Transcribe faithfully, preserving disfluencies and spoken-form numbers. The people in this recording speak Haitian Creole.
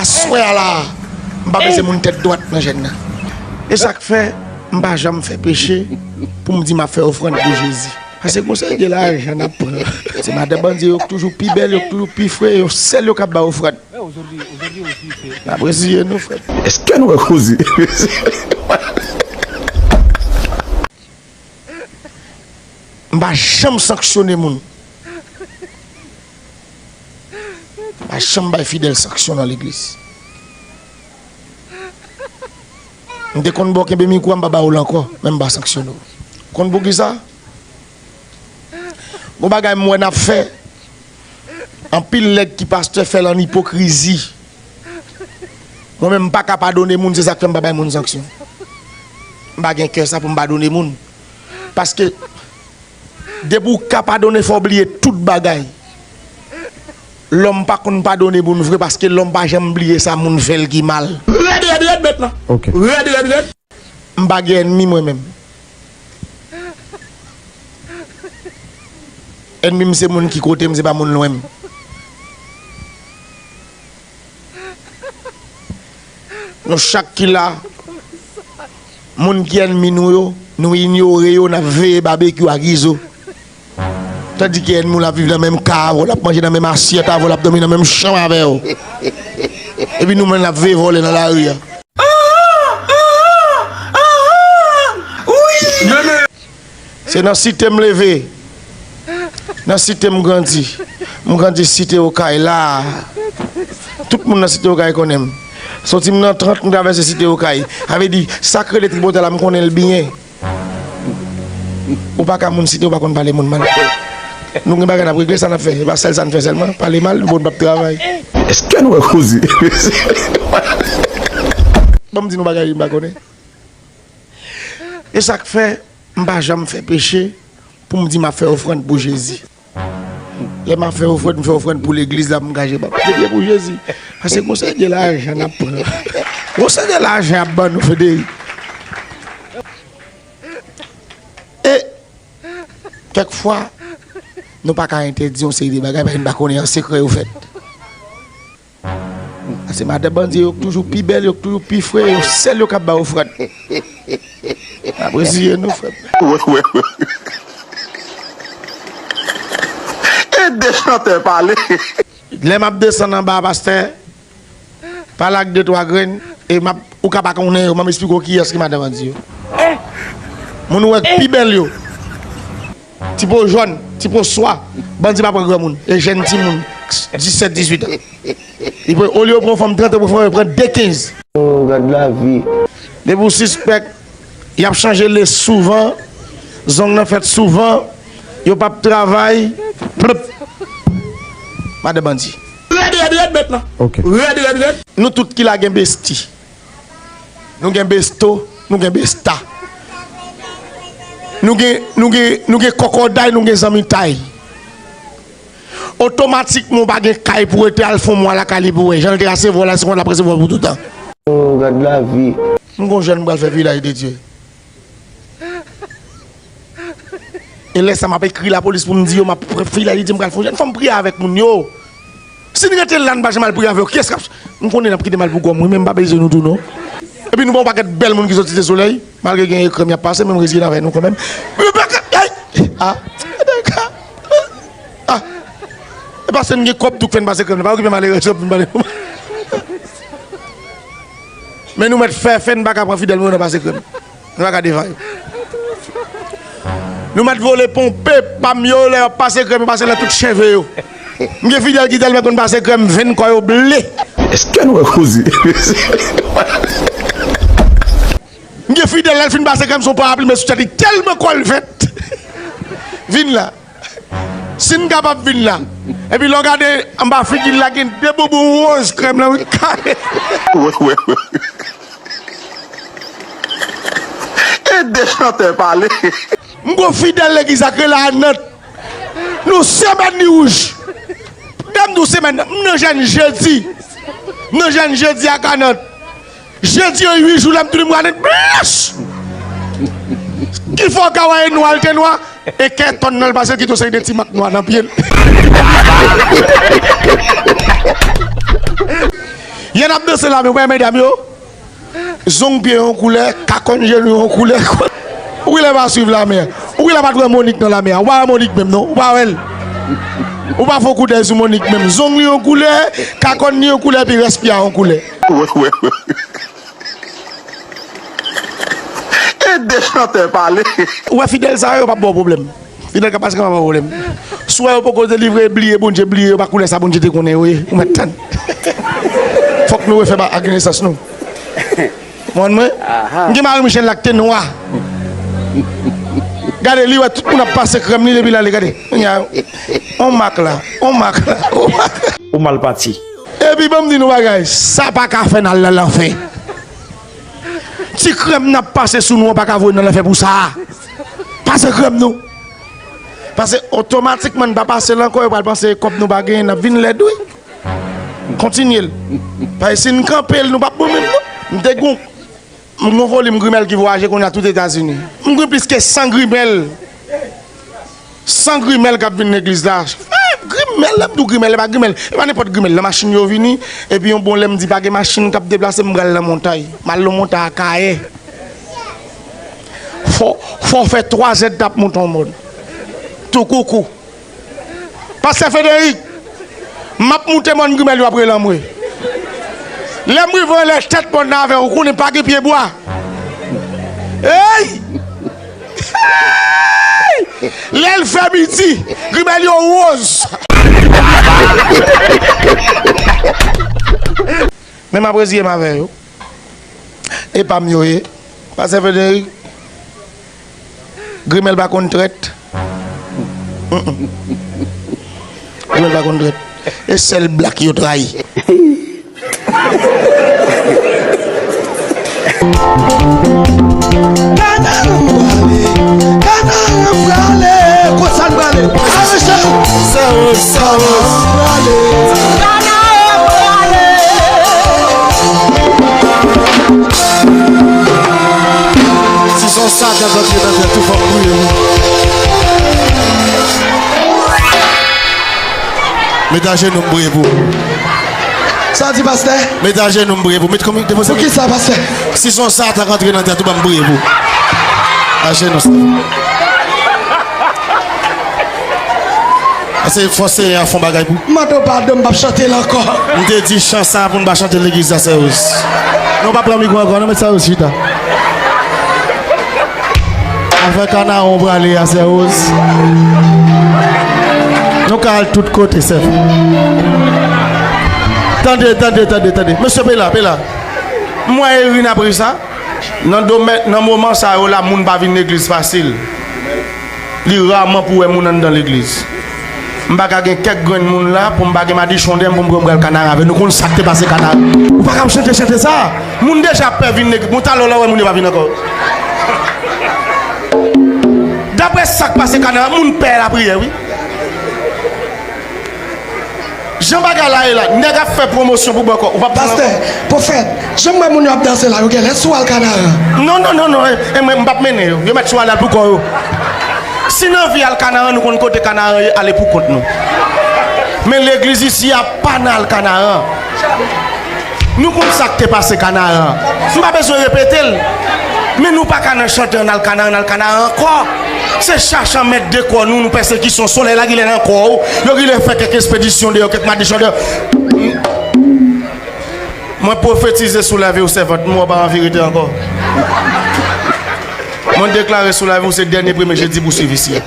Aswè a la, m pa bezwen moun tèt dwat nan jèn nan. E sa k fè, m pa janm fè peche pou m di m ap fè ofrann pou Jezi. Paske gon seri de lajan n ap pran. Se madan bandi yo k toujou pi bèl, yo k toujou pi fre, yo sèl yo k ap bay ofrann. N ap reziye nou, frè. Èske nou wè koze? M pa janm sanksyone moun. M pa janm bay fidèl sanksyon nan legliz. M te konn ba w kenbe mikwo a, m pa ba w l ankò, men m pa sanksyone w. Konn poukisa? Gon bagay m wè n ap fè, anpil nèg ki pastè fè l an ipokrizi. Mwen menm, m pa ka padone moun, se sa k fè m pa bay moun sanksyon. M pa gen kè sa pou m padone moun. Paske, depi w ka padone, fò w bliye tout bagay. Lòm pa konn padone moun vre, paske lòm pa janm bliye sa moun fè l ki mal. Rèd, rèd, rèd, bèt la. Ok. Rèd, rèd, rèd. M pa gen ènmi mwen menm. Ènmi m se moun ki kote m, se pa moun lwen m. Nou chak ki la, moun ki ènmi nou yo, nou inyore yo, n ap veye babekyou ak Izo. Tandike ènmi w la ap viv nan menm kay avè w, l ap manje nan menm asyèt avè w, l ap dòmi nan menm chanm avè w. Epi nou menm n ap veye vòlè nan lari a. Se nan Site m leve, nan Site m grandi. M grandi Site Okay la. Tout moun nan Site Okay konnen m. Soti m nan trant, m travèse Site Okay. Sa vle di, sa k rele Tripotay la, m konnen l byen. Ou pa ka moun Site, ou pa konn pale moun mal. Nou gen bagay n ap regle, sa n ap fè. E pa sèl sa n fè sèlman, pale mal, bon, n p ap travay. Èske nou wè koze? Ban m di nou bagay m pa konnen. E sa k fè, m pa janm fè peche pou m di m ap fè ofrann pou Jezi. Lè m ap fè ofrann, m fè ofrann pou legliz la, pou m ka jwenn, m ap fè pou Jezi. Paske gon seri de lajan n ap pran. Gon seri de lajan y ap ban nou, Frederic. E kèk fwa, nou pa ka entèdi yon seri de bagay, paske n pa konnen an sekrè yo fèt. Paske madan bandi yo k toujou pi bèl, yo k toujou pi fre, yo sèl yo k ap bay ofrann. N ap reziye nou, frè m. Wè, wè, wè. E de chantè pale. Lè m ap desann anba a, pastè, pale ak de twa grenn, e m ap, ou ka pa konnen yo, m ap esplike w kiyès ki madan bandi yo. Moun ou wè k pi bèl yo. Ti po jòn, ti po swa, bandi pa pran granmoun, e jèn timoun, disèt, dizuit an. Li pran, olye yo pran fanm trant an pou fanm, yo pran de kenz. Oh, gad lavi. Depi w sispèk, y ap chanje lès souvan, zong nan fèt souvan, yo p ap travay, plop. Madan bandi. Rèd, rèd, rèd, bèt la. Ok. Rèd, rèd, rèd. Nou tout ki la gen besti. Nou gen besto, nou gen besta. Nou gen, nou gen, nou gen kòkòday, nou gen zanmitay. Otomatikman, ou pa gen kay pou w rete, al fè yon mwa lakay li pou w wè. Jan l te resevwa w la, se konsa l ap resevwa w pou toutan. Oh, gad lavi. M gon jèn m pral fè Vilaj de Dye. E lè sa m ap ekri lapolis pou m di yo m ap pran Vilaj, li di m pral fè yon jèn. Fò m priye avèk moun yo. Si n rete la, n pa janm al priye avè yo, kiyès k ap, m konnen n ap kite m al pou kò m, wi, men m pa bezwen nou tou, non. Epi nou pa yon pakèt bèl moun ki soti Site Solèy, malgre gen krèm y ap pase, men m reziye n avè nou kanmenm. Men pa ka, ay! Ah! Ah! E paske n gen kòb tou k fè n pase krèm nan, pa okipe malerèz yo pou n pale. Men nou mèt fè fè, n pa ka pran fidèl mwen nan pase krèm. Nou pa ka deva yo. Nou mèt vole ponpe pa m yo, lè y ap pase krèm, yo pase nan tout cheve yo. M gen fidèl ki tèlman konn pase krèm, venn kò yo ble. Èske nou wè koze? M gen fidèl, lè l fin pase krèm, se yon parapli, men sou tèt li tèlman kò l vèt. Vin la. Si n kapab vin la. Epi lè w gade anba figi l la, gen de boubou woz krèm nan, wi, kare. Wè, wè, wè. E de chantè pale. M gon fidèl legliz ak rele a Nant. Nou semèn li wouj. Dam nou semèn nan, m nan jèn jedi. M nan jèn jedi ak a Nant. Jedi an uit jou la, m tounen m gade blanch. Ki fè w ka wè e nwa l te nwa, e kè tòn nan l pase l kite yon seri de ti mak nwa nan pye l. Yè N ap danse lame, ou pa wè medam yo? Zong pye yo yon koulè, kakòn jenou yo yon koulè. Ou genlè pa swiv lame a. Ou genlè pa t wè Monik nan lame a. Ou pa wè Monik menm non. Ou pa wè l. Ou pa fè koudèy sou Monik menm. Zong li yon koulè, kakòn li yon koulè, epi rès pye a yon koulè. Wè, wè, wè. Ede chantè pale. Ou wè fidèl sa yo, yo p ap ba w pwoblèm. Fidèl k ap pase kòman pa pwoblèm. Si w wè yo poko delivre, bliye Bondye, bliye yo pa koulè sa Bondye te konnen yo ye. Ou mèt tann. Fòk nou refè ba ak nesans nou. Konprann mwen? M gen mari Michel la ki te nwa. Gade, li wè tout moun ap pase krèm li depi l ale, gade. Kounye a, on mak la, on mak la, on mak la. Ou mal pati. Epi ban m di nou bagay, sa pa ka fè n al nan lanfè. Ti krèm n ap pase sou nou an pa ka voye n nan lanfè pou sa. Pase krèm nou. Paske otomatikman n pa pase l ankò, yo pral panse kòb nou pa genyen, n ap vin lèd wi. Kontinye l. Paske si n kanpe l, nou p ap bon menm non. M te gon, m gon volim grimèl ki vwayaje kounye a tout Etazini. M gen plis ke san grimèl. San grimèl k ap vin legliz la. Eh, grimèl, lè m di w grimèl, e pa grimèl. E pa nenpòt grimèl. Nan machin yo vini, epi yon bon lè m di pa gen machin k ap deplase, m pral nan montay. M al nan montay Akayè. Fò, fò w fè twa zèdtan ap monte yon mòn. Tou koukou. Pastè Frederic, m ap moute mòn grimèl yo ap rele anmwe. Lè m rive anlè tèt mòn nan avè w, ou konnen pa gen pyebwa. Ey! Ey! Lè l fè midi, grimèl yo woz. Men m ap reziye m avè yo. E pa m yo ye. Pastè Frederic, grimèl pa konn trèt. Mm-mm. Grimèl pa konn trèt. E sèl blak yo trayi. Kanaran prale, kanaran prale, konsa l prale. Avanse. Kanaran prale. Si s on satan k antre nan tèt ou, fòk priye pou. Met ajenou m priye pou. Sa w di, pastè? Met ajenou m priye pou. Met kòm depoze. Poukisa, pastè? Si s on satan k antre nan tèt ou, ban m priye pou. Ajenou sa. Ase fò Senyè a fè yon bagay pou. M mande w padon, m p ap chante l ankò. M te di chan sa pou n pa chante legliz la, sè Rose. Non, pa pran mikwo ankò, non, met sa Rose chita. Afè kanaran w prale a, sè Rose. Nou ka al tout kote, sè. Tande, tande, tande, tande. Mesye, pe la, pe la. M wè Erin ap ri sa. Nan domèn, nan moman sa yo la, moun pa vin legliz fasil. Li raman pou wè moun anndan legliz. M pa ka gen kèk grenn moun la pou m pa gen madichon dèyè m pou m kwè m pral Kanaran avè l. Nou konn sa k te pase Kanaran. Ou pa ka ap chante chante sa. Moun deja ap pè vin legliz. Bon, talè w la wè moun yo pa vin ankò. Daprè sa k pase Kanaran, moun pè lapriyè, wi. Jan bagay la ye la, nèg ap fè pwomosyon pou bòkò. Ou p ap pran. Pastè, pwofèt, jan m wè moun yo ap danse la, yo genlè sou al Kanaran. Non, non, non, non, e, e mwen, m p ap mennen yo. Yo mèt sou al, al pou kò yo. Si n anvi al Kanaran, nou konn kote Kanaran ye, ale pou kont nou. Men legliz isi a pa nan al Kanaran. Nou konn sa k te pase Kanaran. M pa bezwen repete l. Men nou pa ka nan chante ann al Kanaran, ann al Kanaran ankò. Se chache anmède kò nou, nou pèsekisyon. Solèy la genlè nan kò w. Yo genlè fè kèk espedisyon deyò, kèk madichon deyò. Mwen pwofetize sou lavi w, sèvant mwen, w pa anvi rete ankò. Mwen deklare sou lavi w, se dènye premye jedi pou w swiv isi a.